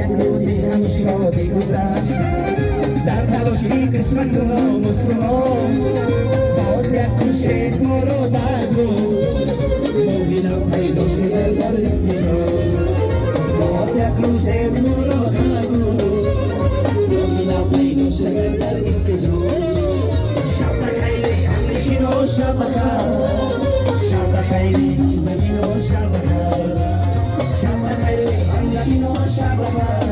Як рӯзи ҳам шодӣ гузашт дар талоши қисмату номусмо. Боз як хуршед моро дар гуфт, моҳи нав пайдо шуда дар истиҷо. Боз як хуршед моро дар гуфт, моҳи нав пайдо шуда дар истиҷо. Шаб бахайри ҳамнишино, шаб бахайр, шаб бахайри ҳамзамино, шаб бахайр, шаб бахайри ҳамнишино, шаб бахайр.